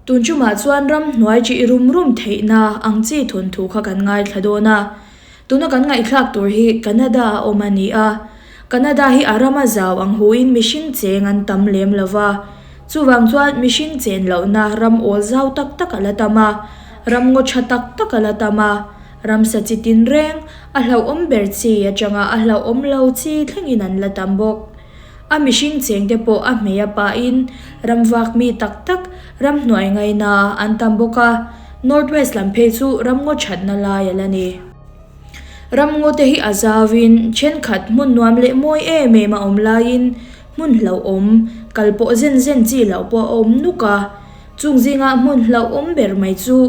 Tun ṭumah chuan ramhnuai ṭih rum rum theihna ang chi thawnthu kha kan ngaithla dawn a. Tuna kan ngaihthlak tur hi Canada a awm a ni a. Canada hi a rama zau ang huin mihring cheng an tam lem lo va. Chuvang chuan mihring chen lohna ram awl zau tak tak a la tam a, ram ngaw ṭha tak tak a la tam a. Ramsa chi tinreng, a hlauhawm ber chi atanga a hlauhawm lo chi thlengin an la tam bawk. A mihring chengte pawh a hmei a pahin ramvak mi tak tak ramhnuai ngaina an tam bawk a, North West lam phei chu ramngaw thatna lai a la ni. Ramngaw te hi a zauin thenkhat hmun nuam leh mawi em em a awm laiin hmun hlauhawm kal pawh zen zen chi loh pawh a awm nuk a, chung zinga hmun hlauhawm ber mai chu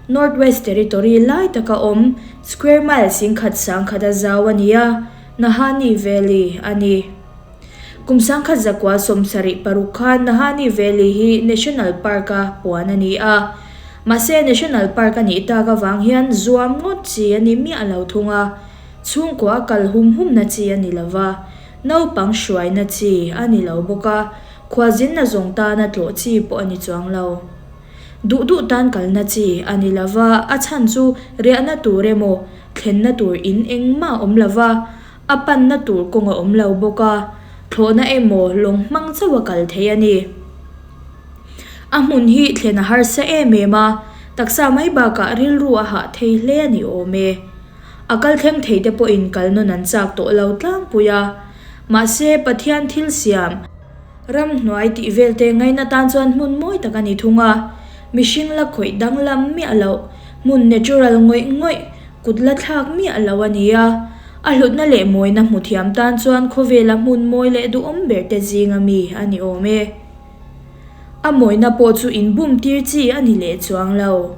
North West Territory lai taka awm square mile singkhat sangkhat a zau a ni a. Nahani Valley a ni. Kum 1976 khan Nahani Valley hi National Park-a puan a ni a. Mahse National Park a nih tak avang hian zuam ngawt chi a ni miah lo thung a. Chhungkua a kal hum humna chi a ni lo va, naupang hruaina chi a ni lo bawk a, khualzinna zawng tana tlawh chi pawh a ni chuang lo. Duh duh tan kalna chi a ni lo va, a chhan chu riahna tur emaw, thlenna tur in engmah a awm lo va, a panna tur kawng a awm lo bawk a, thlawhna emaw lawng hmang chauh a kal thei a ni. A hmun hi thlen a harsa em em a, taksa mai bakah rilru a hah thei hle a ni awm e. A kal thleng thei te pawhin kal nawn an chak tawh lo tlangpui a, mahse Pathian thil siam, Ramhnuai tih vel te ngaina tan chuan hmun mawi tak a ni thung a, mihring la khawih danglam miah loh, hmun natural ngawih ngawih, kut la thlak miah lo a ni a. A hlutna leh mawina hmu thiam tan chuan khawvela hmun mawi leh duhawm ber te zinga mi a ni awm e. A mawina pawh chu inbum tir chi a ni leh chuang lo.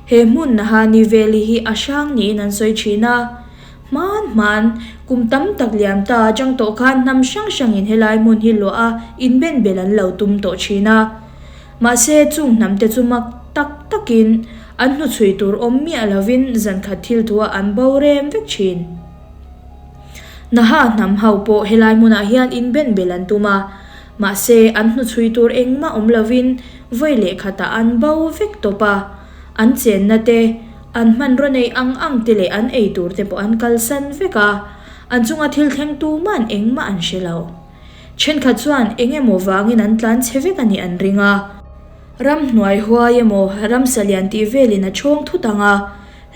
He hmun Nahani Valley hi a hrang niin an sawi thin a. Hman hman, kum tam tak liam ta atang tawh khan hnam hrang hrangin helai hmun hi luah a inbenbel an lo tum tawh thin a. Mahse, chung hnamte chu mak tak takin an hnuchhui tur awm miah lovin zankhat thil thuah an bo rem vek thin. Naha hnam ho pawh helai hmunah hian inbenbel an tum a, mahse an hnuchhui tur engmah awm lovin vawi leh khatah an bo vek tawp a, an chenna te, An hmanraw neih ang ang te leh an ei tur te pawh an kalsan vek a, an chunga thil thleng tuman engmah an hre lo. Thenkhat chuan eng emaw vangin an tlan chhe vek a nih an ring a. Ramhnuai huai emaw ramsa lian tih velin a chhawng thut ang a,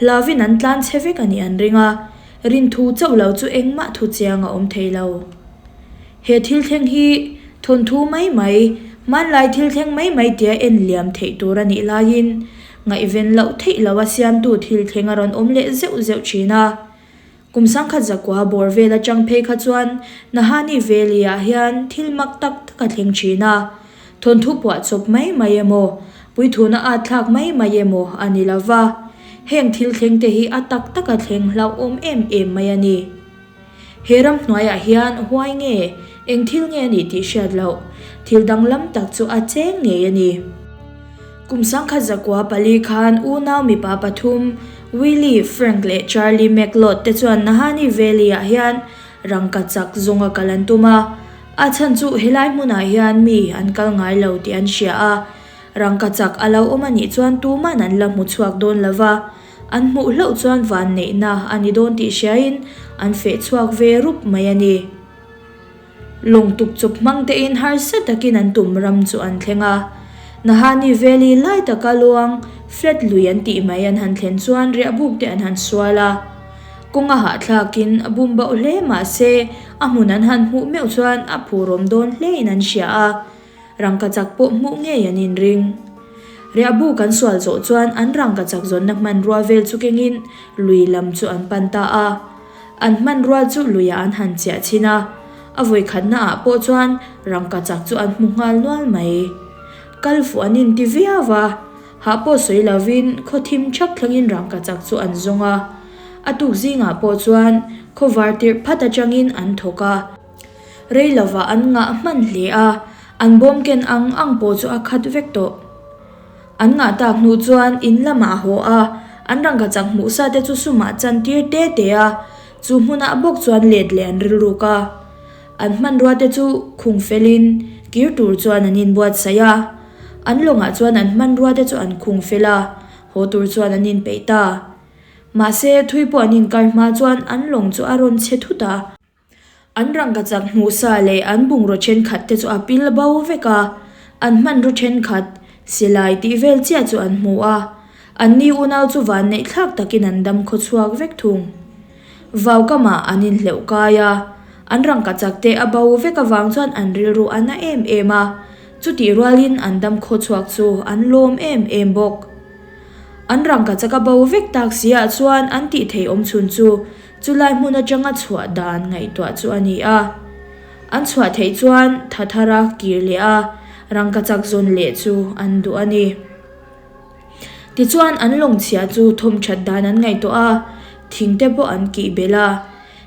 hlauvin an tlan chhe vek a nih an ring a, rinthu chauh lo chu engmah thu chiang a awm thei lo. He thil thleng hi thawnthu mai mai, hmanlai thil thleng mai mai tia en liam theih tur a nih laiin Ngaihven loh theih lo a siamtu thil thleng a rawn awm leh zeuh zeuh thin a. Kum 1900 bawr vel atang phei kha chuan Nahani Valley-ah hian thil mak tak tak a thleng thin a. Thawnthu puah chawp mai mai emaw, puithuna at thlak mai mai emaw a ni lo va. Heng thil thleng te hi a tak tak a thleng hlauhawm em em mai a ni. He ram hnuaiah hian huai nge, eng thil nge a nih tih hriat loh, thil danglam tak chu a cheng ngei a ni. Kum 1904 khan unau mipa pathum, Willie, Frank leh Charlie McLeod te chuan Nahanni Valley-ah hian rangka chak zawnga kal an tum a. A chhan chu helai hmunah hian mi an kal ngai lo tih an hria a. Rangka chak a lo awm a nih chuan tuman an la hmu chhuak dawn lo va. An hmuh hlauh chuan vanneihna a ni dawn tih hriain an feh chhuak ve rup mai a ni. Lawng tuk chawp hmang tein harsa takin an tum ram chu an thleng a. Nahani Valley lai taka luang flat lui an tih mai an han thlen chuan riahbuk te an han sual a. Kawng a hahthlakin a bum bauh hle mah se a hmun an han hmuh meuh chuan a phurawm dawn hlein an hria a. Rangkachak pawh hmuh ngei an inring. Riahbu kan sual zawh chuan an rangkachak zawnna hmanrua vel chu kengin lui lam chu an pan ta a. An hmanrua chu luiah an han chiah chhin a, a vawikhatna ah pawh chuan rangkachak chu an hmu nghal nual mai. Kal fuh an inti viau a, hah pawh sawi lovin khaw thim thak thlengin rangkachak chu an zawng a. A tuk zingah pawh chuan khaw var tirh phat atangin an thawk a. Rei lovah an ngah hman hle a, an bawm ken ang ang pawh chu a khat vek tawh. An ngah tak hnu chuan in lamah a haw a, an rangkachak hmuh sa te chu sumah chan tir te te a, chu hmunah bawk chuan let leh an rilruk a. An hmanrua te chu khung felin kir tur chuan an inbuatsaih a. An lawngah chuan an hmanrua te chu an khung fel a, haw tur chuan an inpeih ta. Mahse, thui pawh an inkar hma chuan an lawng chu a rawn chhe thut a. An rangkachak hmuh sa leh an bungraw thenkhat te chu a pil bo vek a, an hmanraw thenkhat, silai tih vel chiah chu an hmu a. Anni unau chu vanneih thlak takin an dam khaw chhuak vek thung. Vau kamah an inhleuh kai a, an rangkachak te a bo vek avang chuan an rilru a na em em a, chutih rualin an dam khaw chhuak chu an lawm em em bawk. An rangkachak a bo vek tak si ah chuan an tih theih awm chhun chu chulai hmun atanga chhuah dan ngaihtuah chu a ni a. An chhuah theih chuan tha thara kir leh a rangkachak zawn leh chu an duh a ni. Tichuan an lawng chhia chu thawm that dan an ngaihtuah a, thing te pawh an kih belh a.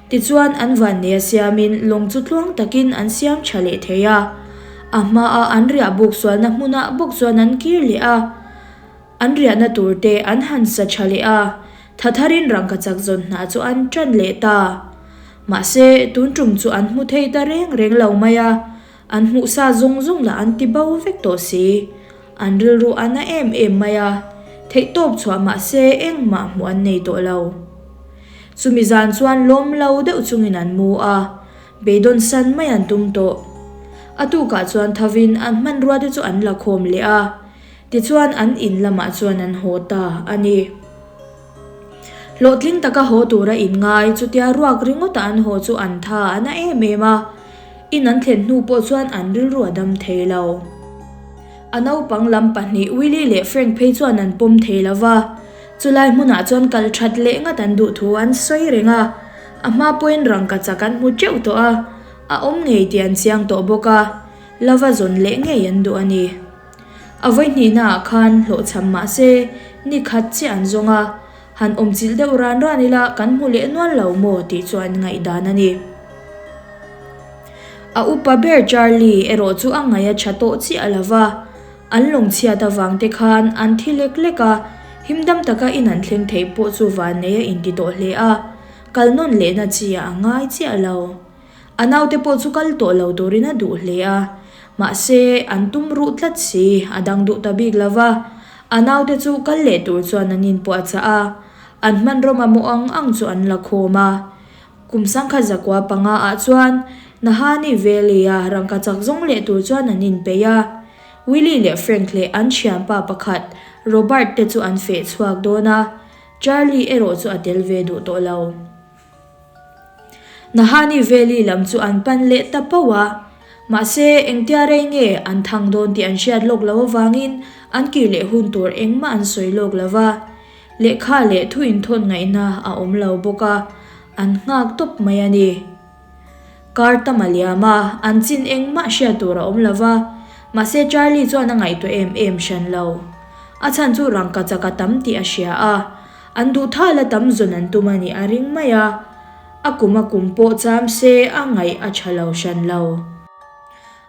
Tichuan an vanneia siamin lawng chu tluang takin an siam tha leh thei a. A hmaa an riah buk sualna hmunah bawk chuan an kir leh a. An riahna tur te an han sa tha leh a, tha tharin rangkachak zawn hna chu an tan leh ta. Mahse, tun tum chu an hmu thei ta reng reng lo mai a, an hmuh sa zawng zawng lah an ti bo vek tawh si. An rilru a na em em mai a, theihtawp chhuah mahse engmah hmuh an nei tawh lo. Chumi zan chuan lawm lo deuh chungin an mu a, Beidawn san mai an tum tawh. A tukah chuan thovin an hmanrua te chu an la khawm leh a, tichuan an in lamah chuan an haw ta a ni. Hlawhtling taka haw tura inngai chutia ruak ringawta an haw chu an tha a na em em a, in an thlen hnu pawh chuan an rilru a dam thei lo. A naupang lam pahnih Willie leh Frank phei chuan an pawm thei lo va, chulai hmunah chuan kal that leh ngat an duh thu an sawi reng a. A hma pawhin rangkachak an hmu teuh tawh a, a awm ngei tih an chiang tawh bawk a, lova zawn leh ngei an duh a ni. A vawihnihnaah khan hlawhchham mah se ni khat chiah an zawng a, han awmchilh deuh ran ran ila kan hmu leh nual lo maw tih chu an ngaihdan a ni. A upa ber Charlie erawh chu a ngaih a tha tawh chiah lo va, an lawngchhiat avang te khan an thi lek lek a, himdam taka in an thleng theih pawh chu vannei a inti tawh hle a, kal nawn lehna chi a ngai chiah lo. A naute pawh chu kal tawh lo turin a duh hle a, mahse an tum ruh tlat si, a dang duh ta bik lo va, a naute chu kal leh tur chuan an inpuahchah a, an hmanraw mamawh ang ang chu an la khawm a. Kum sangkhat zakua panga ah chuan Nahani Valley-a rangkachak zawng leh tur chuan an inpeih a. Willie leh Frank leh an thianpa pakhat Robert te chu an feh chhuak dawn a, Charlie erawh chu a tel ve duh tawh lo. Nahani Valley lam chu an pan leh ta pauh a, mahse engtia rei nge an thang dawn tih an hriat lawk loh avangin an kir leh hun tur engmah an sawi lawk lo va. Lehkha leh thu inthawn ngaihna a awm lo bawk a, an nghak tawp mai a ni. Kar tam a liam a, an chin engmah hriat tur a awm lo va, mahse Charlie chuan a ngaihtuah em em hran lo. A chhan chu rangkachak a tam tih a hria a, an duh thal a tam zawn an tum a nih a ring mai a, a kum a kum pawh cham se a ngaih a tha lo hran lo.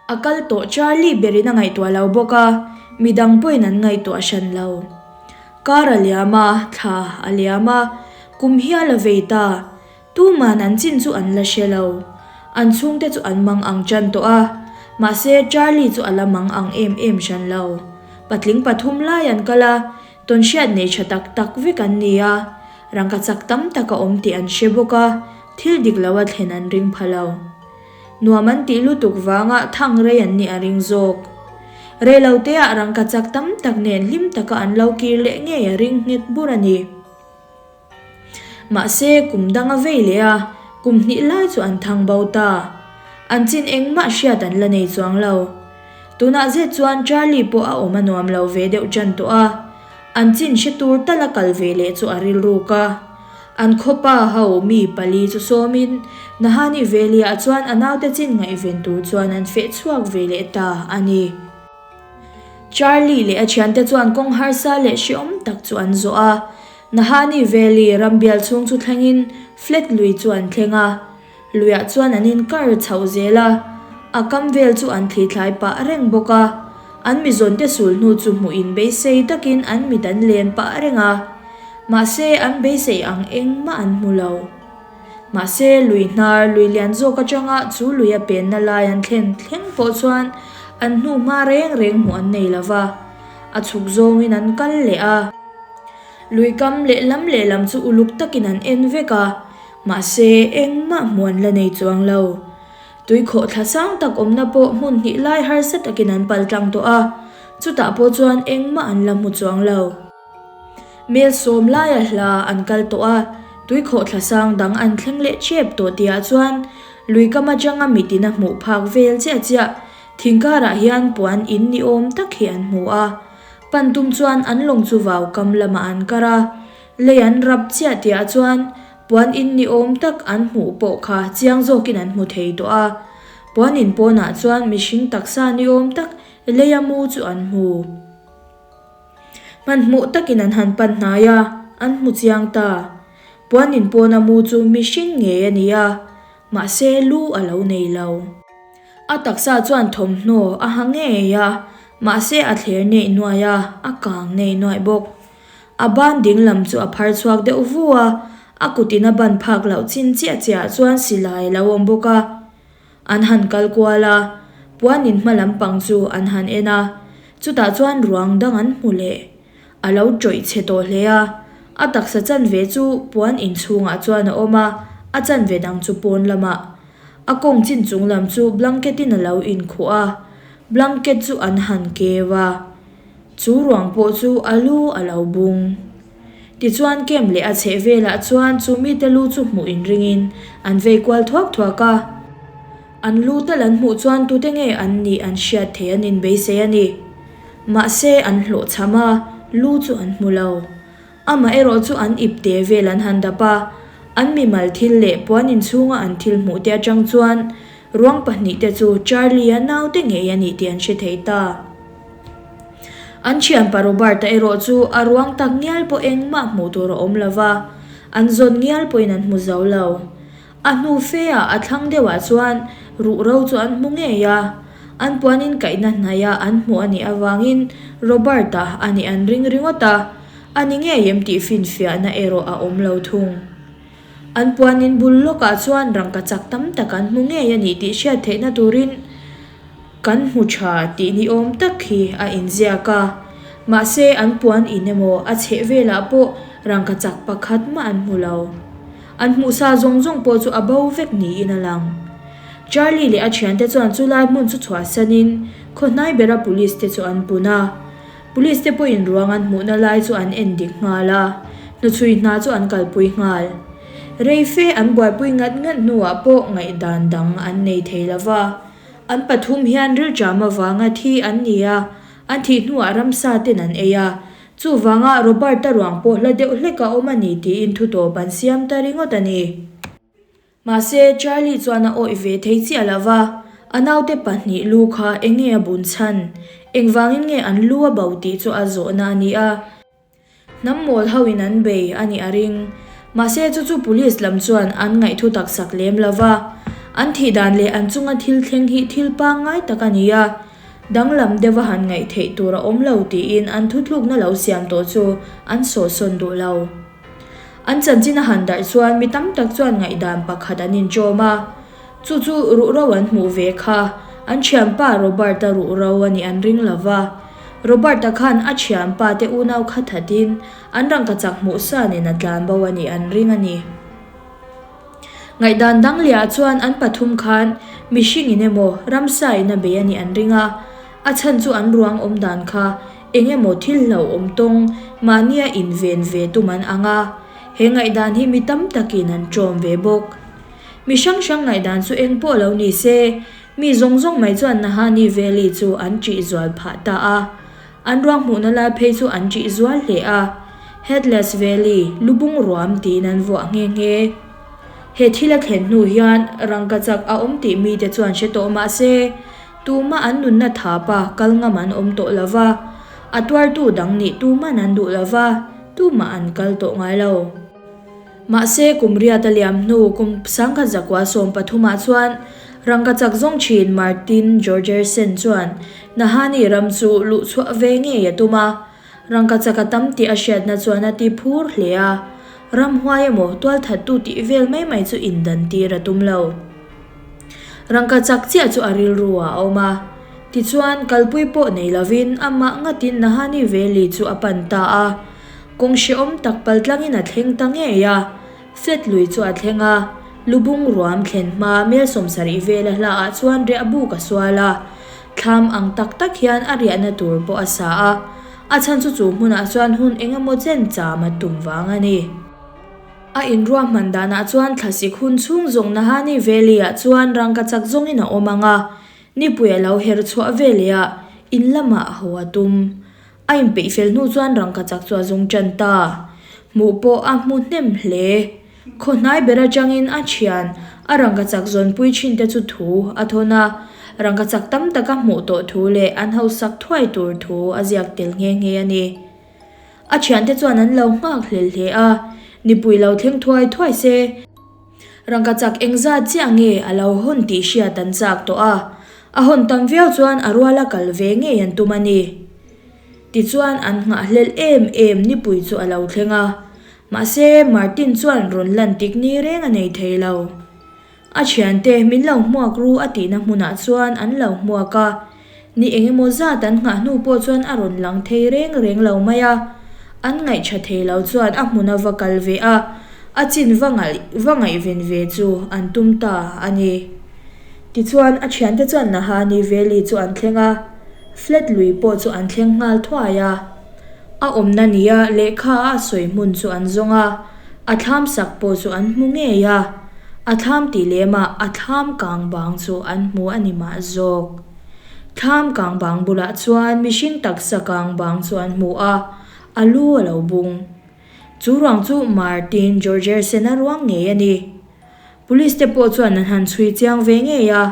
A kal tawh Charlie berin a ngaihtuah lo bawk a, midang pawhin an ngaihtuah hran lo. Kar a liam a, thla a liam a, kum hial a vei ta. Tuman an chin chu an la hre lo. An chhungte chu an mang ang tan tawh a, mahse Charlie chu a la mang ang em em hran lo. Patling pathum lai an kal a, tawnhriat nei tha tak tak vek an ni a, rangkachak tam tak a awm tih an hre bawk a, thil dik lo a thlen an ring pha lo. Nuam an tih lutuk vanga thang rei an nih a ring zawk. Rei lo teah rangkachak tam tak nen hlim taka an lo kir leh ngei a ring nghet bur a ni. Mahse, kum dang a vei leh a, kum hnih lai chu an thang bo ta. An chin engmah hriat an la nei chuang lo. Tunah zet chuan Charlie pawh a awm a nuam lo ve deuh tan tawh a, an chin hre tur tala kal ve leh chu a rilruk a. An khawpa ho mi pali chu sawmin Nahani Valley-ah chuan a naute chin ngaihven tur chuan an feh chhuak ve leh ta a ni. Charlie leh a thiante chuan kawng harsa leh hreawm tak chu an zawh a. Nahani Valley ram bial chhung chu thlengin Flat lui chu an thleng a. Luiah chuan an inkar chhoh zel a, a kam vel chu an thlithlai pah reng bawk a. An mizawnte sulhnu chu hmuh in beisei takin an mit an len pah reng a. Mahse, an beisei ang engmah an hmu lo. Mahse, lui hnar, lui lian zawk atanga chu lui a penna lai an thlen thleng pawh chuan An hnu hma reng reng hmuh an nei lo va, a chhuk zawngin an kal leh a. Lui kam lehlam lehlam chu uluk takin an en vek a, mahse engmah hmuh an la nei chuang lo. Tui khawhthla sang tak awmna pawh hmun hnih lai harsa takin an pal tlang tawh a, chutah pawh chuan engmah an la hmu chuang lo. Mel sawm laia hla an kal tawh a, tui khawhthla sang dang an thleng leh chep tawh tihah chuan lui kam atanga mitin a hmuh phak vel chiah chiah thing karah hian puan in ni awm tak hi an hmu a. Pan tum chuan an lawng chu vau kam lamah an kar a, lei an rap chiah tihah chuan Puan in ni awm tak an hmuh pawh kha chiang zawkin an hmu thei tawh a. Puan in pawnah chuan mihring taksa ni awm tak leia mu chu an hmu. Hmanhmawh takin an han pan hnai a, an hmu chiang ta. Puan in pawna mu chu mihring ngei a ni a, mahse lu a lo nei lo. A taksa chuan thawmhnaw a ha ngei a, mahse a thler neih nuaih a, a kang nei nuaih bawk. A ban ding lam chu a phar chhuak deuh vu a, a kutin a ban phak loh chin chiah chiah ah chuan silai a lo awm bawk a. An han kal kual a, puanin hma lampang chu an han en a, chutah chuan ruang dang an hmu leh. A lo tawih chhe tawh hle a, a taksa chanve chu puan inchhungah chuan a awm a, a chanve dang chu pawn lamah. A kawng chin chung lam chu blanket in a lo inkhuh a, blanket chu an han keu a. Chu ruang pawh chu a lu a lo bung. Tichuan camp leh a chheh velah chuan chu mite lu chu hmuh inringin an vei kual thuak thuak a. An lu tal an hmuh chuan tute nge an nih an hriat thei an inbeisei a ni. Mahse an hlawhchham a, lu chu an hmu lo. Amaherawh chu an ip te vel an han dap a, an mimal thil leh puan inchhunga an thil hmuh te atang chuan ruang pahnihte chu Charlie-a naute ngei a nih tih an hre thei ta. An thianpa Robert-a erawh chu a ruang tak ngial pawh engmah hmuh tur a awm lo va, an zawn ngial pawhin an hmu zo lo. A hnu fe ah a thlang deuh ah chuan ruhro chu an hmu ngei a, an puan in kaihna hnaih a an hmuh a nih avangin Robert-a a nih an ring ringawt a, a ni ngei em tih finfiahna erawh a awm lo thung. An puan in bul lawk ah chuan rangka chak tam tak an hmu ngei a nih tih hriat theihna turin kan hmu tha tih ni awm tak hi a inziak a, mahse an puan in emaw a chheh velah pawh rangka chak pakhat mah an hmu lo. An hmuhsa zawng zawng pawh chu a bo vek niin a lang. Charlie leh a thiante chuan chulai hmun chu chhuahsanin khaw hnai bera police te chu an pun a. Police te pawhin ruang an hmuhna lai chu an en dik nghal a, hnuchhui hna chu an kalpui nghal. Rei fe an buaipui ngat ngat hnuah pawh ngaihdan dang an nei thei lo va. An pathum hian rilṭam avanga thi an ni a, an thih hnuah ramsa ten an ei a, Chuvanga Robert-a ruang pawh hla deuh hlek a awm a ni tiin thutawp an siam ta ringawt a ni. Mahse, Charlie chuan a awih ve thei chiah lo va, a naute pahnih lu kha eng nge a bun chhan? Engvangin nge an lu a bo tih chu a zawhna a ni a. Hnam mawl hoin an bei a nih a ring. Mahse, chu chu police lam chuan an ngaihthu tak sak lem lo va. An thih dan leh an chunga thil thleng hi thil pangngai tak a ni a. Danglam deuha han ngaih theih tur a awm lo tiin an thutlukna lo siam tawh chu an sawhsawn duh lo. An chanchin a han darh chuan mi tam tak chuan ngaihdan pakhat an inṭawm a, chu chu ruhro an hmuh ve kha an thianpa Robert-a ruhro a nih an ring lo va. Robert-a khan a thianpa te unau kha thatin an rangkachak hmuh sa nen a tlan bo a nih an ring a ni. Ngaihdan dang liah chuan an pathum khan mihring in emaw ramsa in a bei a nih an ring a, a chhan chu an ruang awm dan kha eng emaw thil hlauhawm tawng mahnia inven ve tum an ang a, he ngaihdan hi mi tam takin an ṭawm ve bawk. Mi hrang hrang ngaihdan chu eng pawh lo ni se, mi zawng zawng mai chuan Nahani Valley chu an ṭih zual phah ta a. An ruang hmuhna lai phei chu an ṭih zual hle a, Headless Valley, Lubung ruam tiin an vuah nghe nghe. He thil a thlen hnu hian rangkachak a awm tih mite chuan hre tawh mah se, tumah an nunna thapa kal ngam an awm tawh lo va, a tuartu dang nih tuman an duh lo va, tumah an kal tawh ngai lo. Mahse, kum riat a liam hnu kum sangkhat zakua sawm pathumah chuan rangkachak zawng thin Martin Jorgersen chuan Nahani ram chu luh chhuah ve ngei a tum a. Rangkachak a tam tih a hriatna chuan a ti phur hle a, ramhuai emaw tualthattu tih vel mai mai chu indan tir a tum lo. Rangkachak chiah chu a rilru ah a awm a. Tichuan, kalpui pawh nei lovin amah ngatin Nahani Valley chu a pan ta a. Kawng hrehawm tak paltlangin a thleng ta ngei a. Flat lui chu a thleng a, lubung ruam thlen hma mel 70 vela hlaah chuan riah buk a sual a. Thlam ang tak tak hian a riahna tur pawh a sa a, a chhan chu chu hmunah chuan hun eng emaw chen cham a tum vang a ni. A inruahman danah chuan thlasik hun chhung zawng Nahani Valley-ah chuan rangkachak zawngin a awm ang a, nipui a lo her chhuah veleh ah in lamah a haw a tum. A inpeih fel hnu chuan rangkachak chu a zung tan ta. Hmuh pawh a hmu hnem hle. Khaw hnai ber atangin a thian a rangkachak zawnpui thin te chu thu a thawn a, rangkachak tam taka hmuh tawh thu leh an hausak thuai tur thu a ziak tel nghe nghe a ni. A thiante chuan an lo nghak hlel hle a, nipui lo thleng thuai thuai se. Rangkachak engzat chiah nge a lo hawn tih hriat an chak tawh a, a hawn tam viau chuan a ruala kal ve ngei an tum a ni. Tichuan an nghahhlelh em em nipui chu a lo thleng a, mahse Martin chuan rawn lan tik ni reng a nei thei lo. A thiante min lo hmuak ru a tihna hmunah chuan an lo hmuak a, Ni eng emaw zat an nghah hnu pawh chuan a rawn lang thei reng reng lo mai a, an ngaihṭha thei lo chuan a hmun a va kal ve a, a chin va ngaih va ngaihven ve chu an tum ta a ni. Tichuan a thiante chuan Nahani Valley chu an thleng a, Flat lui pawh chu an thleng nghal thuai a. A awmna nia lehkha a sawi hmun chu an zawng a, a thlam sak pawh chu an hmu ngei a, a thlam tih lemah a thlam kang bang chu an hmu a ni mah zawk. Thlam kang bang bulah chuan mihring taksa kang bang chu an hmu a, a lu a lo bung. Chu ruang chu Martin Georgersen-a ruang ngei a ni. Police te pawh chuan an han chhui chiang ve ngei a,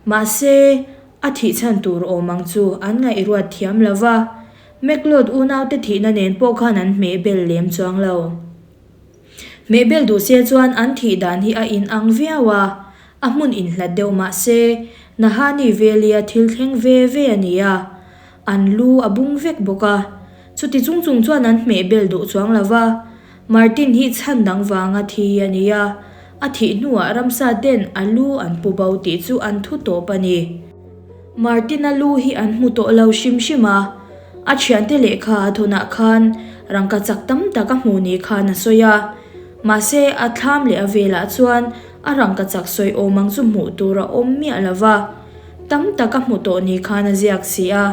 mahse, a thih chhan tur awm ang chu an ngaihruat thiam lo va, McLeod unaute thihna nen pawh khan an hmeh bel lem chuang lo. Hmehbel duh se chuan an thih dan hi a in ang viau a, a hmun inhlat deuh mah se, Nahani Valley-a thil thleng ve ve a ni a, an lu a bung vek bawk a. Chuti chung chung chuan an hmehbel duh chuang lo va, Martin hi chhan dang vanga thi a ni a, a thih hnuah ramsa ten a lu an pu bo tih chu an thu tawp a ni. Martin-a lu hi an hmu tawh lo hrim hrim a, a thiante lehkha a thawnah khan rangkachak tam tak a hmuh ni khan a sawi a. Mahse, a thlam leh a velah chuan a rangkachak sawi awm ang chu hmuh tur a awm miah lo va, tam tak a hmu tawh ni khan a ziak si a,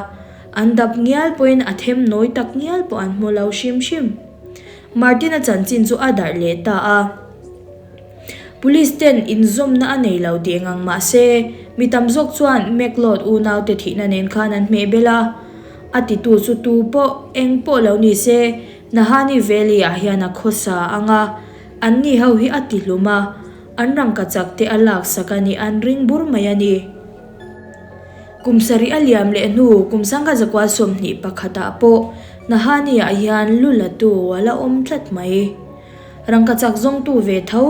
an dap ngial pawhin a them nawi tak ngial pawh an hmu lo hrim hrim. Martin-a chanchin chu a darh leh ta a. Police ten inzawmna a nei lo tih engang mah se, mi tam zawk chuan McLeod unaute thihna nen khan an hmeh bel a. A titu chu tu pawh, eng pawh lo ni se, Nahani Valley-ah hian a khawsa ang a, anni ho hi a tihlum a, an rangkachak te a laksak a nih an ring bur mai a ni. Kum sarih a liam leh hnu kum sangha zakua 21 ah pawh Nahani-ah hian lu latu a la awm tlat mai. Rangkachak zawngtu ve tho,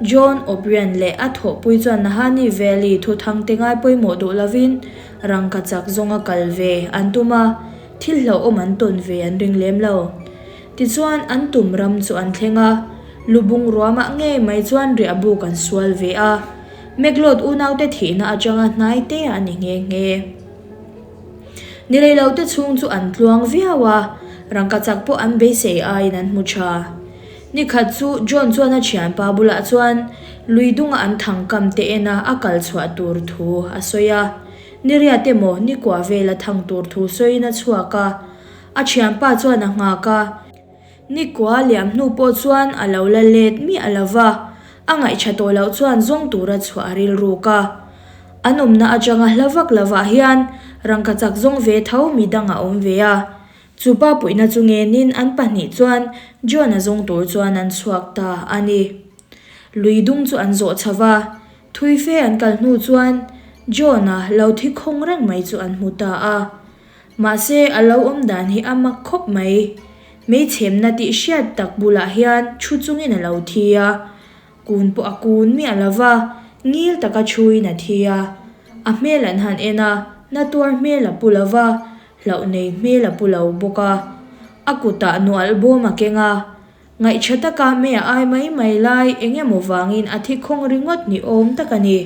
John O'Brien leh a thawhpui chuan Nahani Valley thuthangte ngai pawimawh duh lovin rangkachak zawnga kal ve an tum a, thil hlauhawm an tawn ve an ring lem lo. Tichuan, an tum ram chu an thleng a, lubung ruamah ngei mai chuan riah buk an sual ve a, McLeod unaute thihna atanga hnai te a ni nghe nghe. Ni rei lo te chhung chu an tluang viau a, rangkachak pawh an beisei aiin an hmu tha. Ni khat chu John chuan a thianpa bulah chuan lui dunga an thang kam te ena a kal chhuah tur thu a sawi a. Ni riat emaw ni kua vela thang tur thu sawiin a chhuak a, a thianpa chuan a nghak a. Nikua liam hnu pawh chuan a lo la let miah lo va, a ngaihṭha tawh loh chuan zawng tura chhuah a rilruk a. An awmna aṭanga hla vak lovah hian rangkachak zawng ve tho mi dang a awm ve a. Chu pa puihna chu ngenin an pahnih chuan John-a zawng tur chuan an chhuak ta a ni. Lui dung chu an zawh chho va, thui fe an kal hnu chuan John-a lo thi khawng reng mai chu an hmu ta a. Mahse, a lo awm dan hi a mak khawp mai. Hmeichhemna tih hriat tak bulah hian thu chungin a lo thi a. Kun pawh a kun miah lo va, ngil taka thuin a thi a. A hmel an han en a, na tuar hmel a pu lo va, hlauh nei hmel a pu lo bawk a. A kutah nualh bawm a keng a. Ngaihṭha taka mei a ai mai mai lai eng emaw vangin a thi khawng ringawt ni awm tak a ni.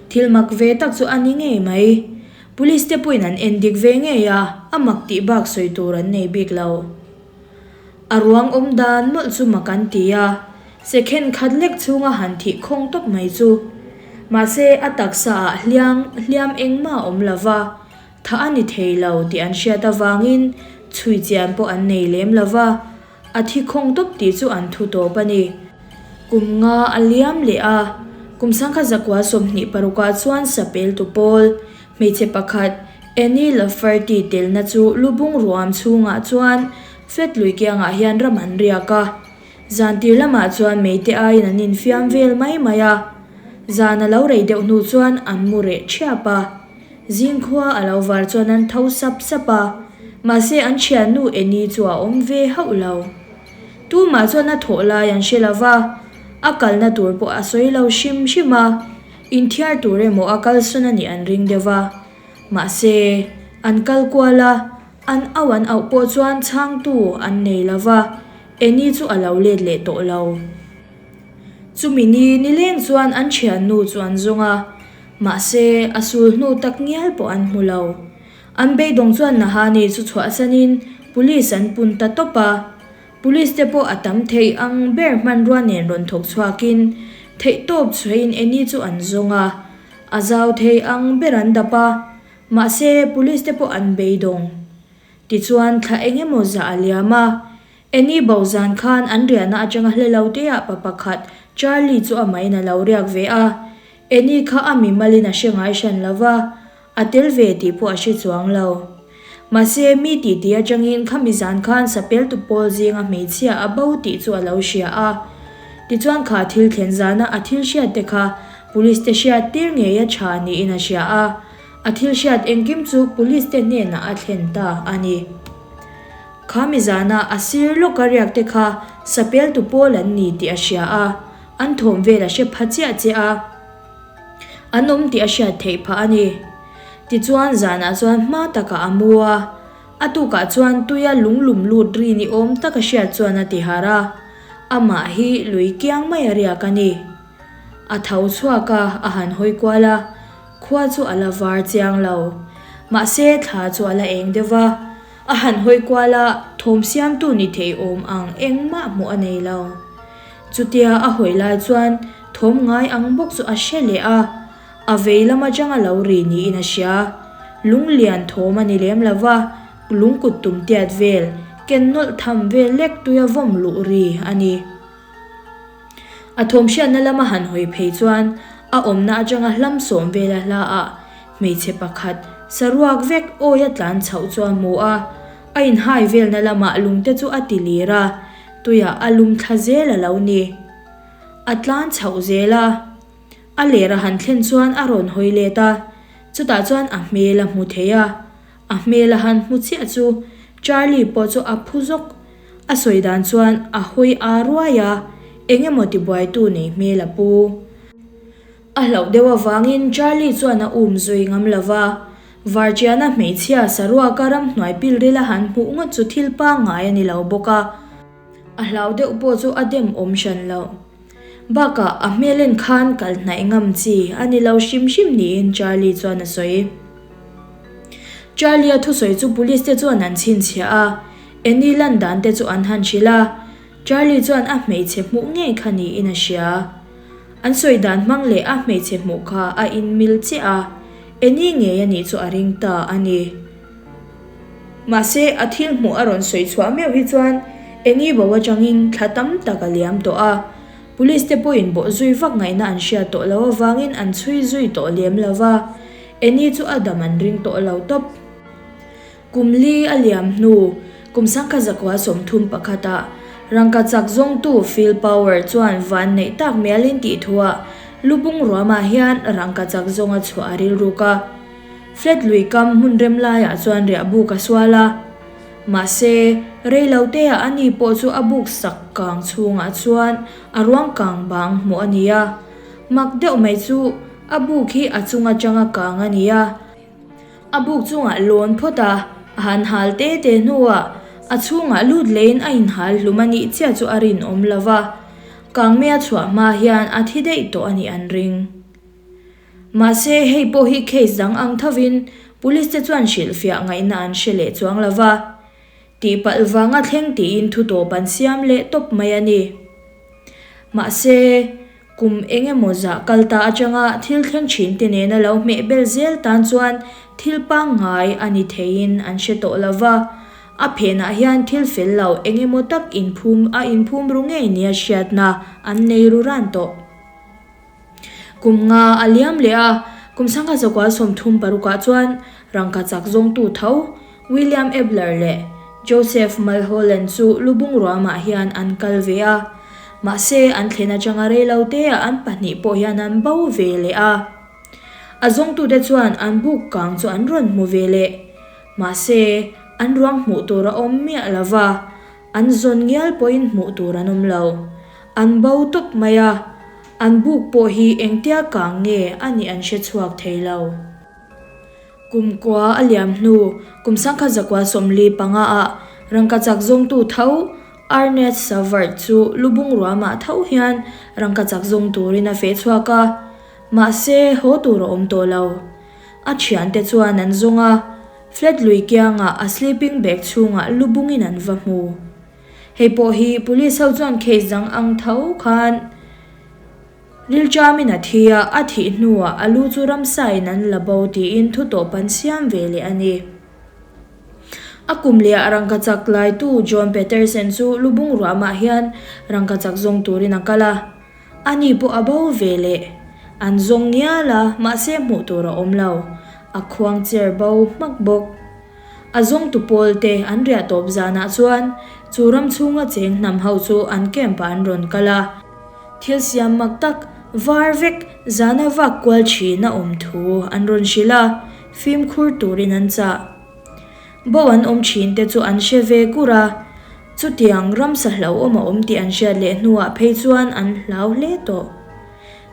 Thil mak ve tak chu a ni ngei mai. Police te pawhin an en dik ve ngei a, a mak tih bak sawi tur an nei bik lo. A ruang awm dan mawlh chu mak an ti a, second khat lek chhunga han thih khawng tawp mai chu. Mahse, a taksa ah hliang hliam engmah a awm lo va, thah a ni thei lo tih an hriat avangin chhui chian pawh an nei lem lo va, A thi khawng tawp tih chu an thu tawp a ni. Kum nga a liam leh a, kum sangkhat zakua 26ah chuan sapeltu pawl, hmeichhe pakhat Annie Lafferty telna chu lubung ruam chhungah chuan flat lui kiangah hian ram an riak a. Zan tir lamah chuan meite aiin an infiam vel mai mai a. Zan a lo rei deuh hnu chuan an mu reh thiap a. Zingkhua a lo var chuan an tho sap sap a, mahse an thiannu Annie chu a awm ve hauh lo. Tumah chuan a thawh lai an hre lo va, a kalna tur pawh a sawi lo hrim hrim a, inthiar tur emaw a kalsawn a nih an ring deuh va. Mahse, an kal kual a, an auh an auh pawh chuan chhangtu an nei lo va, Annie chu a lo let leh tawh lo. Chumi ni nileng chuan an thiannu chu an zawng a, Mahse, a sul hnu tak ngial pawh an hmu lo. An beidawng chuan Nahani chu chhuahsanin Police an pun ta tawp a. Police te pawh a tam theih ang ber hmanrua nen rawn thawk chhuakin theihtawp chhuahin Annie chu an zawng a. A zau thei ang ber an dap a. Mahse, Police te pawh an beidawng. Tichuan, thla eng emaw zah a liam a. Annie bo zan khan an riahna atanga hle lo te ah pa pakhat Charlie chu amahin a lo riak ve a. Annie kha a mimalin a hre ngai hran lo va, a tel ve tih pawh a hre chuang lo. Mahse, mi titi atangin khami zan khan sapeltu pawl zinga hmeichhia a bo tih chu a lo hria a. Tichuan kha thil thlen zana a thil hriat te kha Police te hriat tir ngei a tha niin a hria a. A thil hriat engkim chu Police te hnenah a thlen ta a ni. Kha mi zana a sir lawka riak te kha sapeltu pawl an ni tih a hria a. An thawm vel a hre pha chiah che a, an awm tih a hriat theih phah a ni. Tichuan zanah chuan hma takah a mu a, a tukah chuan tuia lunglum lut ri ni awm tak a hriat chuan a ti harh a, amah hi lui kiang mai a riak a ni. A tho chhuak a, a han hawi kual a, khua chu a la var chiang lo. Mahse thla chu a la eng deuh va, a han hawi kual a, thawm siamtu ni thei awm ang engmah hmuh a nei lo. Chutia a hawi lai chuan thawm ngai ang bawk chu a hre leh a, a vei lam atang a lo ri niin a hria. Lung lian thawm a ni lem lo va, lung kut tum tiat vel, ken nawlh tham vel lek tuia vawm luh ri a ni. A thawm hriatna lama han hawi phei chuan a awmna atanga hlam sawm vela hla ah hmeichhe pakhat saruak vek awi a tlan chhoh chu a hmu a, a inhai velna lamah lungte chu a ti lir a. Tuiah a lum thla zel a lo ni. A tlan chhoh zel a. A ler a han thlen chuan a rawn hawi let a, chutah chuan a hmel a hmu thei a. A hmel a han hmu chiah chu Charlie pawh chu a phu zawk. A sawi dan chuan a hawi aa ruai a, eng emaw tibuaitu nei hmel a pu. A hlauh deuh avangin Charlie chuan a um zui ngam lo va. Varchiana hmeichhia saruaka ramhnuai pilril a han hmuh ngawt chu thil pangngai a ni lo bawk a, a hlau deuh pawh chu a dem awm hran lo. Bakah a hmel en khan kal hnaih ngam chi a ni lo hrim hrim niin Charlie chuan a sawi. Charlie-a thusawi chu police te chuan an chhinchhiah a, Annie lan dan te chu an han hrilh a, Charlie chuan a hmeichhe hmuh ngei kha niin a hria. An sawi dan hmang leh a hmeichhe hmuh kha a inmil chiah a, Annie ngei a nih chu a ring ta a ni. Mahse, a thil hmuh a rawn sawi chhuah meuh hi chuan Annie bo atangin thla tam tak a liam tawh a, Police te pawhin bawh zui vak ngaihna an hriat tawh loh avangin an chhui zui tawh lem lo va, Annie chu a dam an ring tawh lo tawp. Kum li a liam hnu, kum sangkhat zakua 31 ah rangka chak zawngtu Phil Power chuan van neih tak mialin tih thuah lubung ruamah hian rangka chak zawng a chhuah a rilruk a. Flat lui kam hmun rem laiah chuan riah buk a sual a. Mahse, rei lo teah a ni pawh chu a buk sak kang chhungah chuan a ruang kang bang hmuh a ni a. Mak deuh mai chu a buk hi a chung atanga kang a ni a. A buk chungah lawn phawt a, a han hal te te hnuah a chhungah lut leiin a inhal hlum a nih chiah chu a rinawm lo va, Kangmea chhuah hma hian a thi daih tawh a nih an ring. Mahse, hei pawh hi case dang ang thovin police te chuan hrilhfiah ngaihna an hre leh chuang lo va. Tihpalh vanga thleng tiin thu tawp an siam leh tawp mai a ni. Mahse, kum eng emaw zah kal ta atanga thil thleng thin te nena lo hmeh bel zel tan chuan thil pangngai a ni theiin an hre tawh lo va, a phenah hian thil fel lo eng emaw tak inphum a inphum ru ngei nia hriatna an nei ru ran tawh. Kum nga a liam leh a, kum sangha zakua 30 parukah chuan rangka chak zawngtu tho William Ebler leh Joseph Mulholland chu lubung ruamah hian an kal ve a. Mahse, an thlen atanga rei lo teah an pahnih pawh hian an bo ve leh a. A zawngtute chuan an buk kang chu an rawn hmu ve leh. Mahse, an ruang hmuh tur a awm miah lo va, an zawn ngial pawhin hmuh tur an awm lo. An bo tawp mai a, an buk pawh hi engtia kang nge a nih an hre chhuak thei lo. Kum kua a liam hnu, kum sangkhat zakua 45 ah rangkachak zawngtu tho Ernest Savard chu lubung ruamah tho hian rangkachak zawng turin a feh chhuak a, mahse haw tur a awm tawh lo. A thiante chuan an zawng a, flat lui kiangah a sleeping bag chhungah lubungin an va hmu. Hei pawh hi police ho chuan case dang ang tho khan rilṭamin a thi a, a thih hnuah a lu chu ramsain an la bo tiin thu tawp an siam ve leh a ni. A kum lehah rangkachak laitu John Peterson chu lubung ruahmah hian rangkachak zawng turin a kal a, ani pawh a bo ve leh. An zawng ngial a, mahse hmuh tur a awm lo. A khuang cher bo hmak bawk. A zawngtu pawl te an riah tawp zanah chuan chu ram chhunga cheng hnam ho chu an camp ah an rawn kal a. Thil siam mak tak var vek zana vak kual thin a awm thu an rawn hrilh a, fimkhur turin an chah. Bo an awm thin te chu an hre ve kur a, chutiang ramsa hlauhawm a awm tih an hriat leh hnuah phei chuan an hlau hle tawh.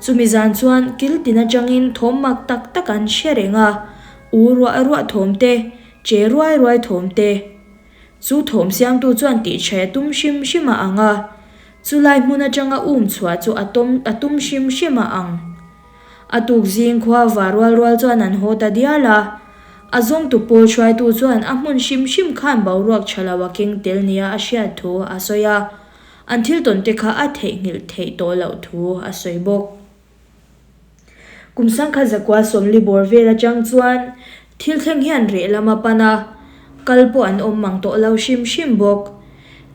Chumi zan chuan kil tin atangin thawm mak tak tak an hre reng a, U ruah ruah thawm te, che ruai ruai thawm te. Chu thawm siamtu chuan tihchhe a tum hrim hrim a ang a, chulai hmun atanga um chhuah chu a tawm a tum hrim hrim a ang. A tuk zing khua va rual rual chuan an haw ta dial a, a zawngtu pawl hruaitu chuan a hmun hrim hrim khan boruak tha lo a keng tel nia a hriat thu a sawi a, an thil tawn te kha a theihnghilh theih tawh loh thu a sawi bawk. Kum sangkhat zakua 40 bawr vel atang chuan thil thleng hian reh lam a pan a, kal pawh an awm mang tawh lo hrim hrim bawk.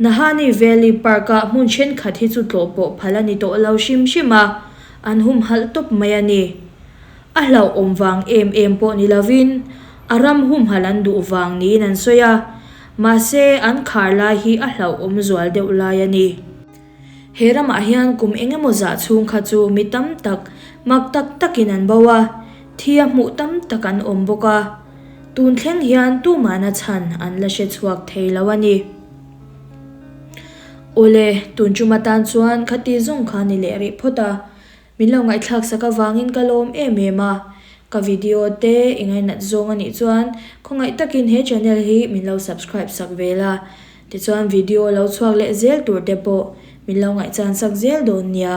Nahani Valley Park-a hmun thenkhat hi chu tlawh pawh phal a ni tawh lo hrim hrim a, an humhalh tawp mai a ni. A hlauhawm vang em em pawh ni lovin a ram humhalh an duh vang niin an sawi a, mahse an khar lai hi a hlauhawm zual deuh lai a ni. He ramah hian kum eng emaw zah chhung kha chu mi tam tak, mak tak takin an bo a, thi a hmuh tam tak an awm bawk a. Tun thleng hian tumahna chhan an la hre chhuak thei lo a ni. Awle, tun tum atan chuan khati zawng kha ni leh rih phawt a. Min lo ngaihthlak sak avangin ka lawm em em a, ka video te i ngainat zawng a nih chuan khawngaih takin he channel hi min lo subscribe sak ve la, tichuan video lo chhuak leh zel tur te pawh min lo ngaihchan sak zel dawn nia.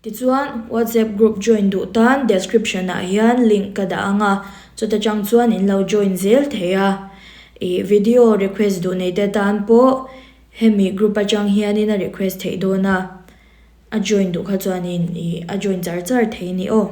Tichuan WhatsApp group join duh tan description ah hian link ka dah ang a, chuta tang chuan in lo join zel thei a, ih video request duh nei te tan pawh Hemi group atang hianin a request theih dawn a, a join duh kha chuanin ih a join char char thei ni aw.